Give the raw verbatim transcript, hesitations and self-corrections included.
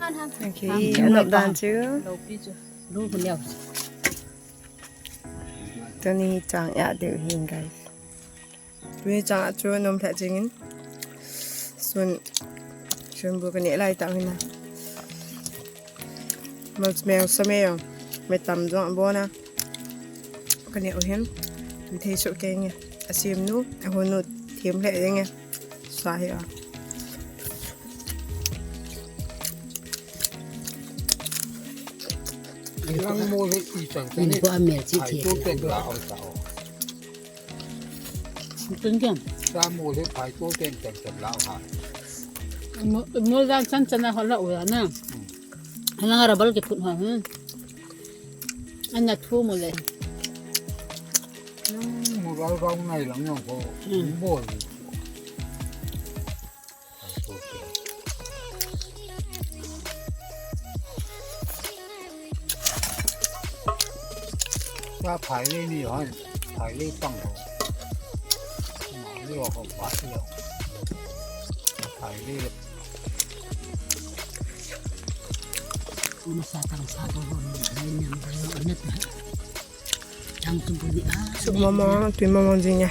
Okay, anop dan chu. Tuni chang a deu hin, guys. Tuni chang a chu nom lheh jingin. Sun, sun bu kaneh lai tah hin a. Mal mel sa me jong. Me tam jong abon a. Kaneh u hin. Thei soh kei nge. Asem nu, ahon nu, them lheh jeng e. Sa hi a. Lang mo le i chang chang. Ko amel chi chi. Ai, to pen la au sa o. Tun kiam. Sa mo le phai to pen chang chang la ha. Mo, mo dan chan chan a ho la u ya na. Ana nga rabal ke phut ha. Ana thu mo le. Mo gal gal ngai lang yong ko. Mo. Sa phai le ni hon, phai le pang ho. Ma le ho ba le. Phai le. Masa tang sa ko ho ni nyam ba yo ne ta. Tang tu bu ni a. Su mama, tu mama jing ya.